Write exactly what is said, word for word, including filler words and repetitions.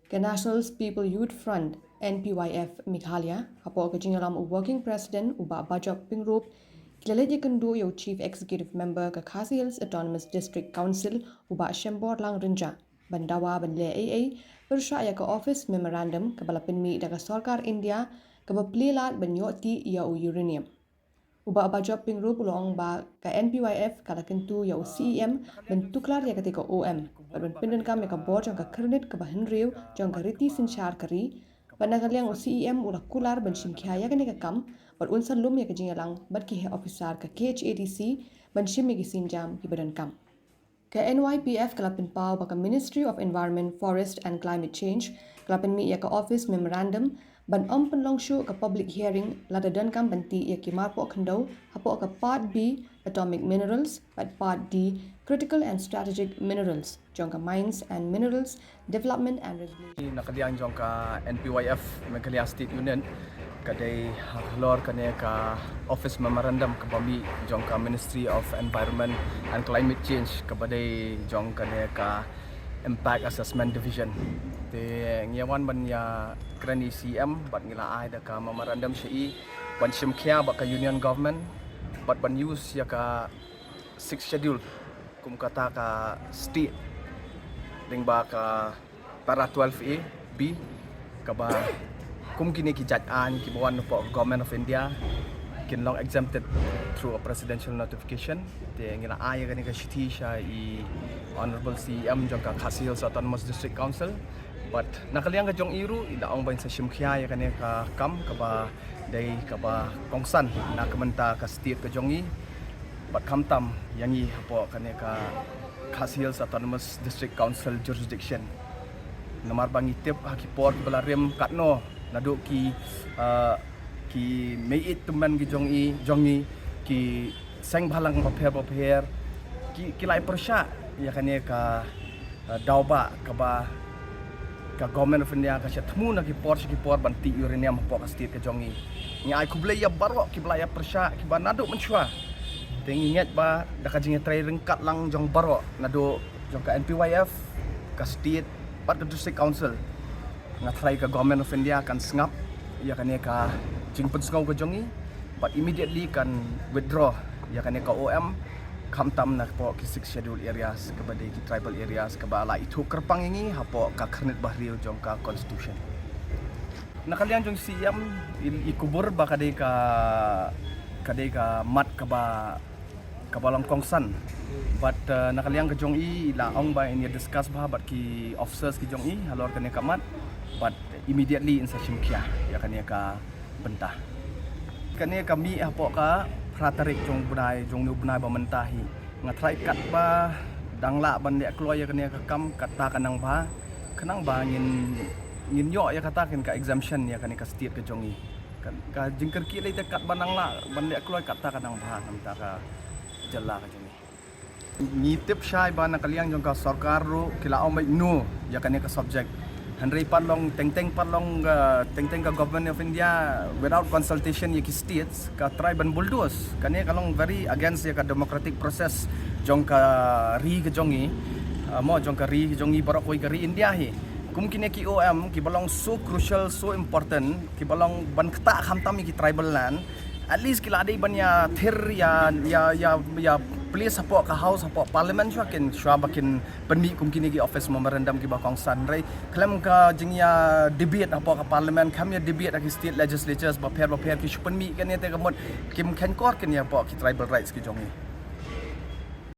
Ka National People Youth Front, N P Y F, Meghalaya, hapoh ka jingïalam u Working President u Bah Bajop Pyngrope, ki la leit ïakynduh ïa u Chief Executive Member ka Khasi Hills Autonomous District Council u Bah Shembor Langrinja, ban dawa ban leh ei ei pyrshah ïa ka Office Memorandum kaba la pynmih da ka Sorkar India kaba plie lad ban ïoh tih ïa u uranium. U Bah Bajop Pyngrope u la ong ba ka N P Y F ka la kyntu ïa u C E M ban tuklar ïa katei ka O M bad ban pyndonkam ïa ka bor jong ka khyrnit kaba hynriew jong ka riti synshar ka ri, bad na ka liang u C E M u la kular ban shim khia ïa kane ka kam bad un sa lum ïa ka jingïalang bad ki heh officer ka K H A D C ban shim ïa ki sienjam kiba donkam. Ka N Y P F ka la pynpaw ba ka Ministry of Environment, Forest and Climate Change ka la pynmih ïa ka Office Memorandum ban ym pynlong shuh ka public hearing lada donkam ban tih ïa ki marpoh khyndew hapoh ka Part B, Atomic Minerals, bad Part D, Critical and Strategic Minerals, jong ka Mines and Minerals Development and Regulation. Na ka liang jong ka N P Y F Meghalaya State Unit, ka dei halor kane ka Office Memorandum kaba mih jong ka Ministry of Environment and Climate Change, kaba dei jong kane ka Impact Assessment Division. Te ngi wan ban ïakren ïa u C E M bad ngi la ai da ka memorandum sha i ban shim khia bad ka Union Government bad ban use ïa ka Sixth Schedule kum kata ka state lyngba ka para twelve A B, kaba kum kine ki jait aiñ kiba wan napoh Government of India kin long exempted through a presidential notification. Te ngi la ai ïa kane ka shithi sha i Honorable C E M jong ka Khasi Hills Autonomous District Council. Bad na ka liang ka jong i ruh i la ong ba in sa shim khia ïa kane ka kam kaba dei kaba kongsan na ka bynta ka state ka jong i bad khamtam ïa ngi hapoh kane ka Khasi Hills Autonomous District Council jurisdiction. Namar ba ngi tip ha ki por kiba la rim katno naduh ki, uh, ki mei-ïeit tymmen ki jong i, jong i, ki seng bhalang bapher bapher ki, ki la ïa pyrshah ïa kane ka, uh, daw ba kaba ka Government of India ka shah thmu na ki por sha ki por ban tih uranium hapoh ka state ka jong i. Ngi ai khublei ïa baroh kiba la ïa pyrshah, kiba naduh mynshuwa. Te ngi ngeit ba da ka jingïatrei ryngkat lang jong baroh naduh jong ka N P Y F, ka state bad ka district council, nga tharai ka Government of India kan sngap ïa kane ka jingpynsngew ka jong i bad immediately kan withdraw ïa kane ka O M, khamtam napoh ki Sixth Schedule areas kaba dei ki tribal areas kaba la ithuh kyrpang ïa ngi hapoh ka khyrnit bahriew jong ka constitution. Na ka liang jong C E M i, i kubur ba ka dei ka, ka dei ka mat kaba, kaba long kongsan. Bad, uh, na ka liang ka jong i i la ong ba in ïa discuss bha bad ki officers ki jong i halor kane ka mat bad immediately in sa shim khia ïa kane ka bynta. Kane ka mih hapoh ka phra tarik jong u bnai, jong une u bnai ba mynta hi. Nga tharai katba dang lah ban leh kloi ïa kane ka kam kata ka nang bha, khnang ba ngin, ngin ïoh ïa kata ka exemption ïa kane ka state ka jong i. Ka, ka jingkyrkieh lei te katba nang lah ban leh kloi kata ka nang bha namar ka jylla ka jong i. Ngi tip shai ba na ka liang jong ka sorkar ruh ki la ong beit no ïa kane ka subject. Hynrei pat long teng teng, pat long, uh, teng teng ka Government of India without consultation ïa ki states ka try ban bulldoze. Kane ka long very against ïa ka democratic process jong ka ri ka jong i. Uh, mo jong ka ri ka jong i baroh kawei ka ri India hi. Kum kine ki O M kiba long so crucial, so important, kiba long ban ktah khamtam ïa ki tribal land. At least ki la dei ban ïa thir ïa, ïa, ïa, ïa place hapoh ka House, hapoh Parliament shuwa kin, shuwa ba kin pynmih kum kine ki office memorandum kiba kongsan. Hynrei khlem ka jingïa debate hapoh ka Parliament, khlem ïa debate ha ki state legislatures bapher bapher ki shu pynmih kane te ka mut kim khein kor kane hapoh ki tribal rights ki jong i.